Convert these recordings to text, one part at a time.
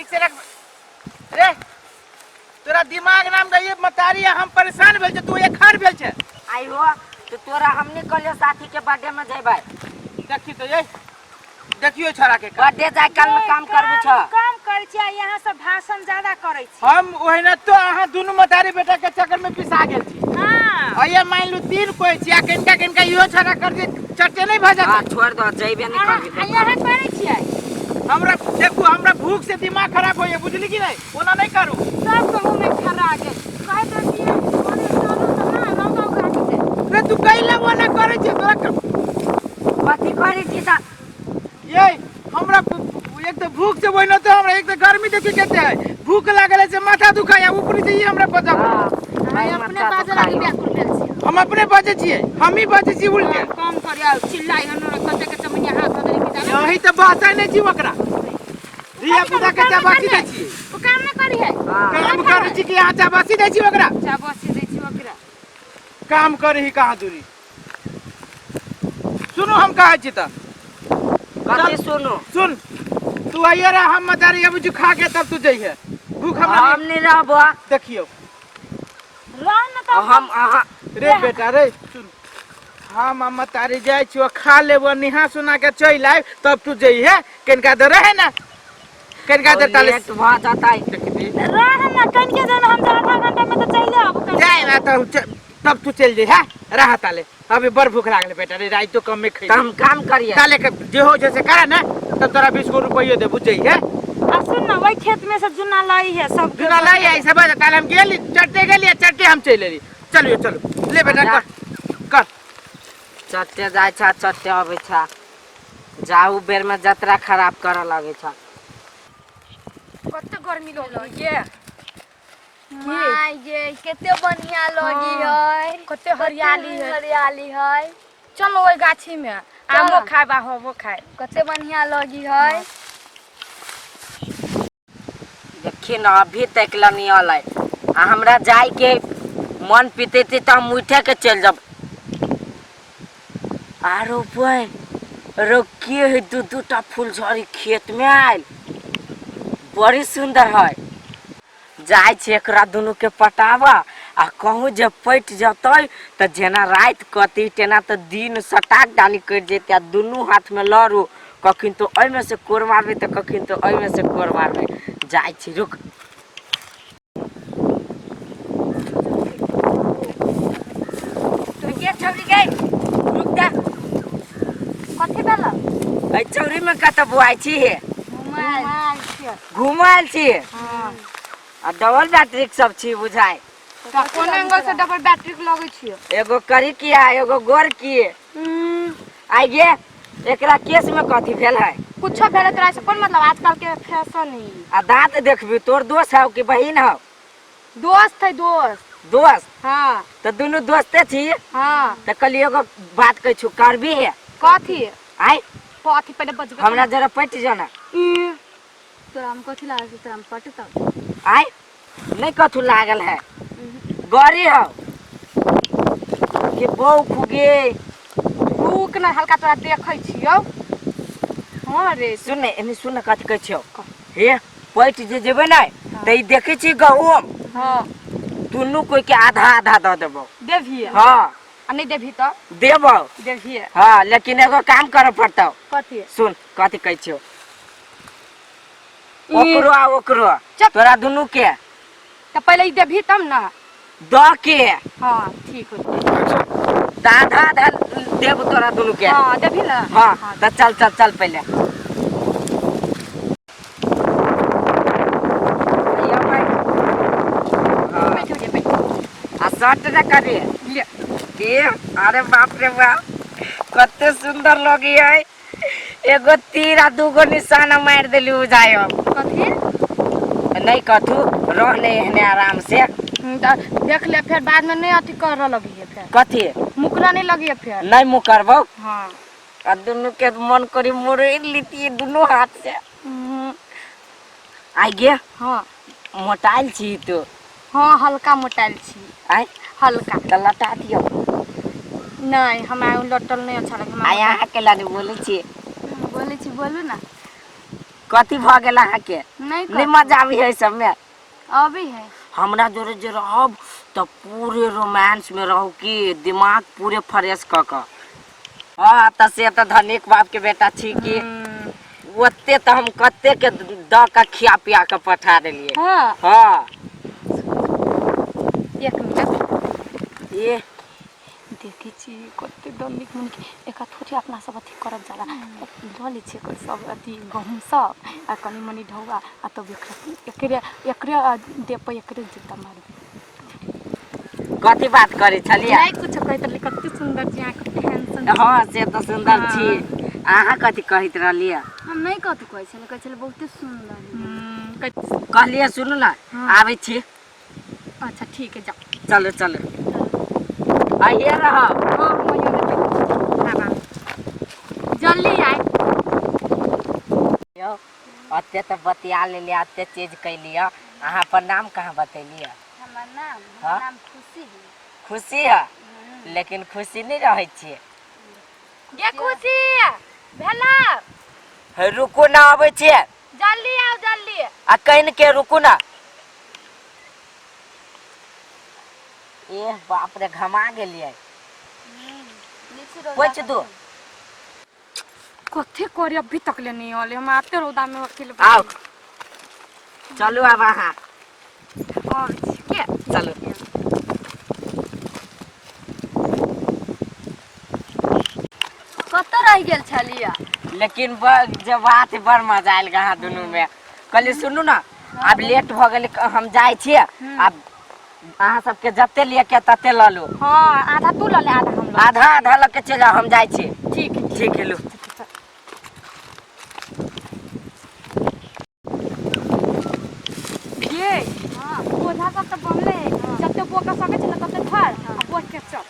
ठीक से रख रे। तोरा दिमाग नाम दइए मतारी, हम परेशान भेल छै, तू एखन भेल छै। आई हो तो तोरा हमनी कहलियो साथी के बर्थडे में जेबै। देखी तो ये, देखियो छोरा के काम। बर्थडे जाय काल में काम करबी छ। काम करै छी आ यहाँ सब भाषण ज्यादा करै छी। हम ओहिना तो अहाँ दुनू मतारी बेटा के चक्कर में पिसा गेल छी। हाँ। अये मान लू तीन कोई छी आ किनका किनका इहो छोरा कर दे चटे नहीं भऽ हां जात। छोड़ दो, जइबे नहीं अहाँ करबी। आ यहाँ करै छियै। हमरा देखू, हमरा भूख से दिमाग खराब होइए, बुझली कि नहीं? ओना नहीं करू। सब कहूँ में खरा गेल। कहैत रहतियै, बोले चलू तऽ ना, रौदा उगा के जाय। रे तू कैला ओना करै छी तोरा कथी करै छी त? ये हमरा एक तो भूख से ओहिना तो हमरा एक तो गर्मी देखी कते है, भूख लागल है से माथा दुखाय, ऊपर से ई हमरा पता। हां, अहाँ अपने बाजऽ लागी व्याकुल भेल छी। हम अपने बजै छियै, हम ही बजै छी उल्टे। काम करियो, चिल्लाइ हन कते के चमनिया हाथ धऽ देली कि जाने। यही तऽ बात नहीं छी ओकरा। धिया पुता के चाबासी दै छियै। ओ काम नहि करी है। हां। काम करै छी कि अहाँ चाबासी दै छी ओकरा? चाबासी दै छी ओकरा। काम करही कहाँ दूरी। सुनू हम कहै छी तऽ। कथी सुनू? सुन तू आइए रह, हम मतारी अभी जो खा के तब तू जइहे। भूख हमरा हम नहीं रहबो। देखियो रह न तऽ हम अहाँ रे बेटा रे सुन, हम मतारी जाइ छियो, खा लेबो, निहा सुना के चलि आयब तब तू जइहे। कनिका देर रहे ना, कनिका देर ताले लेट भऽ जतै। रह न कनिके देर, हम तऽ आधा घंटा में तऽ चलि आब। जाय ना तब तू चलि जइहे, रह ताले। अभी बड़ भूख लागल बेटा रे, राइतो कम में तऽ खैली। हम काम करिए ताले के जे हो जैसे करा ना तब तोरा 20 गो रुपये देबू, जइहे। आ सुन ना, वही खेत में से जुन्ना लाई है सब। जुना लाई है सब, ताले हम गेली चढ़ते गेली चढ़ते हम चलि एली। चलियो चलो ले बेटा, कर कर। चट्टे जाइ छ चट्टे अबै छ, जाऊ बेर में जतरा खराब करऽ लगै छ। कते गर्मी लगै my गे, कते बढ़िया लगी है, कते हरियाली है। हरियाली है। चलो ओहि गाछी में आमो खाए बा हमो खाए। कते बढ़िया लगी है। देखी न अभी तक ला नहीं अलै आ हमरा जाय के मन पीते तऽ हम उठे के चलि जब। आरो बे रो के है, दू दू टा फूलझड़ी खेत में आयल, बड़ी सुंदर है। जाइ छी एकरा दुनू के पटाबा आ कहूँ जे पटि जतै तऽ जेना राति कटी तेना तऽ दिन सटाक डाली कटि जेतै। आ दुनू हाथ में लड़ू, कखन तो एहिमे से कोर मारबै तऽ कखन तो एहिमे से कोर मारबै। जाइ छी, रुक। रुकिए छौरी गे, रुक जा। कथी भेल? एहि चौरी में कतऽ बुआइ छी हे? घुमायल छियै। घुमायल छी? हाँ। आ डबल बैटरी सब छी बुझाय। तऽ कोन एंगल से डबल बैटरी लगै छियै? एगो करी किया एगो गोर किए। आइ गे एकरा केस में कथी भेल है? कुछो भेल तोरा से कोन मतलब, आजकल के फैशन है ई। आ दांत देखबी, तोर दोस्त हौ कि बहिन हौ? दोस्त है, दोस्त। दोस्त? हाँ। तऽ दुनू दोस्ते छी? हाँ। तऽ कहलियै एगो बात कहै छु, करबी हे? कथी? आइ कथी पहिले बजबे। हमरा जरा पटि जाना। ई तोरा हम कथी लागल छै? तोरा हम पटतौ? आइ नहीं कथू लागल है, गरी हौ कि बौ खुगे। रुक न, हल्का तोरा देखै छियौ। हाँ रे सुन ने, एने सुन ने, कथी कहै छियौ हे, पटि जे जेबै ने तऽ ई देखै छी गहूम। हाँ। दुनू कोई के आधा आधा दऽ देबौ। देबही? हाँ। आ नहीं देबही तऽ? देबौ। देबही? हाँ, लेकिन एगो काम करऽ पड़तौ। कथी? सुन कथी कहै छियौ, ओकरो आ ओकरो। चुप। तोरा दुनू के तऽ पहिले ई देबही तब न। दऽ के। हाँ ठीक हो। तऽ आधा आधा देब तोरा दुनू के। हाँ देबही न। हाँ तऽ चल चल चल पहिले। आइयो बैठ। हाँ। बैठ गे, बैठ। आ शर्ट न करी ले। के, अरे बाप रे बाप, कते सुंदर लगी है। एगो तीर आ दूगो निशाना मारि देली बुझाय। कथी? नहीं कथू, रह ले एहने आराम से। तऽ देख ले, फेर बाद में नहीं अथी करऽ लगी फेर। कथी? मुकरा नहीं लगी फेर। नहीं मुँह करबौ। हाँ। आ दुनू के मन करी मुड़ि लीती दुनू हाथ से। आइ गे। हाँ। मोटाइल छी तू? हाँ हल्का मोटाइल छी। आइ? हल्का। तऽ लटा दियौ। नहीं, हमरा उ लटल नहीं अच्छा लगे। आइ अहाँ के लाने बोलै छी। बोलै छी, बोलू ना। कथी भऽ गेल अहाँके? नहीं। नहीं मजा आबी है सब में? अभी है। हमरा जोरे जे रहब तऽ पूरे रोमांस में रहू कि दिमाग पूरे फ्रेश कऽ कऽ। हाँ तऽ से तऽ धनिक बाप के बेटा छी कि ओते तऽ हम कते के दऽ कऽ खिया पिया कऽ पठा देलियै। हाँ। हाँ। एक मिनट। ये देखै छी कते दनिक मुनिक एकर थोड़े अपना सब अथी करब जाला। लऽ लै छियै एकर सब अथी गहूँम सब आ कनि मनि ढौआ आ तब एकरा एकरे एकरे देह पर एकरे जूता मारबै। कथी बात करै छलियै? नहीं कुछ कहैत रहली, कते सुंदर छी अहाँ, कते हैंडसम। हाँ से तऽ सुन्दर छी। अहाँ कथी कहैत रहलियै? हम नहीं कथी कहै छलै, कहै छलै बहुते सुंदर। कहलियै सुनू ने, आबै छी। अच्छा ठीक है, जाओ। चलू चलू, आइए रहब। हाँ हम आइयो रहबै। जल्दी आए। यौ अते तऽ बतिया लेलियै, अते चीज कैलियै, अहाँ अपन नाम कहाँ बतेलियै? हमर नाम? हाँ? हमर नाम खुशी है। खुशी है, लेकिन खुशी नहीं रहै छियै। गे खुशी भेला? हे रुकू ना, आबै छियै। जल्दी आओ जल्दी। आ कhin के रुकू ना। ए बाप रे, घमा गेलियै। पोछ दो। कथी करी, अभी तक ले नहीं आले, हम आते रौदा में अकेले। आओ चलू आब अहाँ। आबै छी के। चलू। कतऽ रहि गेल छलियै? लेकिन जे बात बड़ मजा आयल अहाँ दुनू में। कहलियै सुनू ना, आब लेट भऽ गेलै, हम जाइ छियै। आब अहाँ सबके जते लिए के तते लऽ लू। हाँ आधा तू लऽ ले, आधा हम लऽ। आधा आधा लऽ के चलि जाउ, हम जाइ छी। ठीक है। ठीक है, लू। ये बोझा सब तऽ बनले है, जते बोका सकै छै ने तते धर आ बोझ के चल।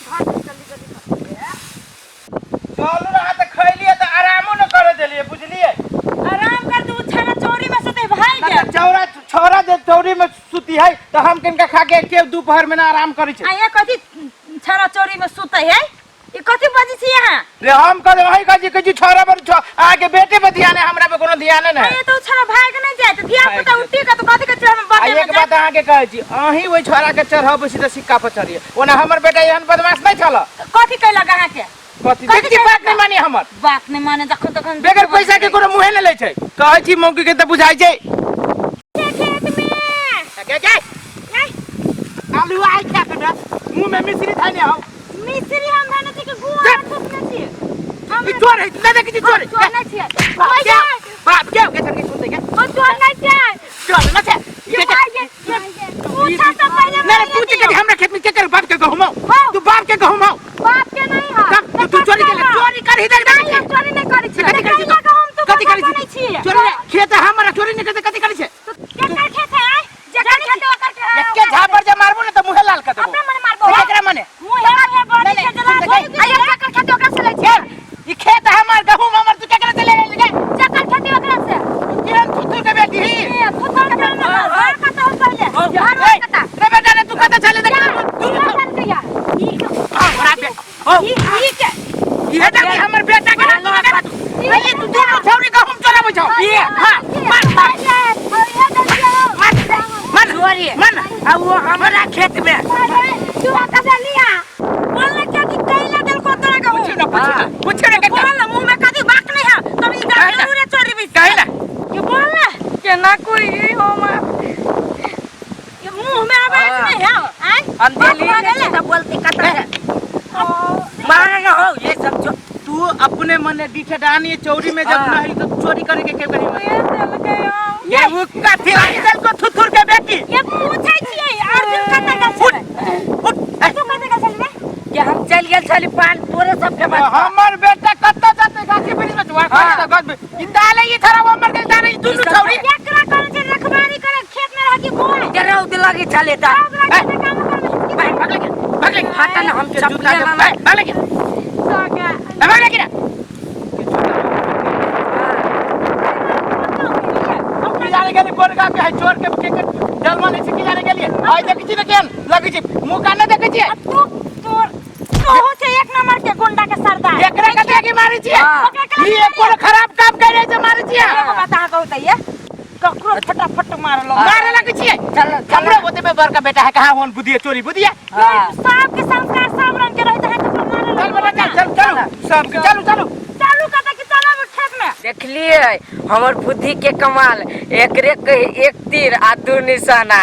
धर जल्दी जल्दी धर। चलू रहा तऽ खैलियै तऽ आरामो न करे देलियै, बुझलियै? आराम कर तू छाना चोरी में सुते भाई ना के। तऽ चौरा छौरा जे चौरी में सुती है तऽ हम कनिका खा के के दोपहर में ना आराम करै छै। आ ये कथी छाना चोरी में सुते है, ई कथी बजै छी यहाँ? रे हम कहले वही कहै छी, कहै छी छौरा पर अहाँके बेटे पर ध्यान है, हमरा पर कोनो ध्यान आ नहीं। ये तो छाना भाई के नहीं जाए तो धिया भागि पुता जेतै। उठी के तो कथी के हम आ बटे एक बात अहाँके कहै छी, अहीं ओहि छौरा के चढ़बै छी तऽ सिक्का पर चढ़िए, ओना हमर बेटा एहन बदमाश नहीं छल। कथी कैलक अहाँ के? कथी कथी देखी, कैलक? बात नहीं मानी हमर। बात नहीं माने जखन तखन बगैर पैसा के कोनो मुहे नहीं लै छै। कहै छी मौगी के तऽ बुझाइ छै। खेत में गे गे आलू आइ खा के मुंह में मिश्री धैने हौ। मिश्री हम धने छी कि गुआ थोपने छी? हम ई चोर है, ना देखै छी चोर है। चोर नहीं छियै। बाप के बाप के के चल के सुनते के हम चोर नहीं छियै। चोर न छै। ये भाई ये पूछा से पहले नहीं नहीं, पूछ के हमरा खेत में के कर बाप के गहुम हौ? तू बाप के गहुम हौ? बाप के नहीं है। तब तू तू चोरी के चोरी कर ही देख। नहीं, हम चोरी नहीं करै छियै। कथी करै छी? गहुम तू कथी करै बनै छी? छी। चोरी नहीं, खेत हमरा चोरी नहीं करते, कथी करै छै? केकर खेत है? जकर खेत है ओकर खेत। एके झापर जे मारबो ने तऽ मुहे लाल कर देबो। अपना मने मारबो। केकरा मने? मुँह हे मुँह बड़ी नहीं, छै जला सुन दे। आ ये जकर खेत ओकरा से लै छियै। ई खेत हमर, गहुम हमर, तू केकरा से ले ले गे? जकर खेत ओकरा से। तू केहन थुथुर के बेटी ही? ए थुथुर के ना घर कतऽ हो पहिले? घर ए, रे बेटा रे, तू कतऽ चले? देख तू हमरा बे ओ ई ई के इहे देखी हमर बेटा के ना तू। अरे तू दोनों छौरी गहुम चोराबै छौ। हां, मार मार मार मार चोरी मार। आ वो हमरा खेत में। बोलले क्या कि कैला देल को तोरा गहुम? पूछियो ना, पूछियो ना, पूछियो ना। बोल ना, मुंह में कथी बात नहीं है तब ई काहे ना? जरूर चोरी भी। काहे ना? ये बोल ना। केना कोई हम ये मुंह में आवाज नहीं है आय। हम दिल्ली में छी तऽ बोलती कतऽ है मारे न हो ये सब जो तू अपने मने डीठे डानी चौरी में जब हाँ। नहीं तो चोरी करे के के करी? ये देलकै हम। ये वो कथी आई दल को थुथुर के बेटी। ये पूछै छियै अर्जुन कतऽ गेल उठ छलै? उठ ए, तू कतऽ गेल छलै रे? कि हम चलि गेल छली पान तोरे सबके बात। हमर बेटा कतऽ जाते? गाछी वृक्ष में वहाँ हाँ। खड़ी गाछ में ई दाले ई थरा हमर के दाले ई दुनू छौरी। केकरा करै छै रखबारी करे खेत में रह के बोल? के रौद लगी छलै तऽ सब रखे के काम करबै। भाग भाग लगे, भाग लगे। हट ना, हम के चप्पले जूता के ना भाग भाग लगे। सगा। ए, भाग लगे ना। जाने गेली बोरगा के है चोर के के के जलवा ले छै की जाने गेलिए आइ देखै छी ने केहन लगै छै मुँह कान नहि देखै छियै तू तोर तोहू छै एक नंबर के गुंडा के सरदार। एकरा कते के मारै छियै? हाँ। ई एक कोनो खराब काम करे छै मारै छियै। एगो बात अहाँ कहू तऽ ये ककरो फटाफट मारलो। मारे लगै छियै। चल हमरो ओते में बड़का बेटा है कहाँ होन बुद्धि है चोरी बुद्धि है। हाँ। सबके संस्कार सब रंग के रहैत है ककरो मारल। चल बेटा चल चल चलू सबके चलू चलू चालू कर कि चलब खेत में। देखलिए हमर बुद्धि के कमाल, एकरे के एक तीर आ दू निशाना।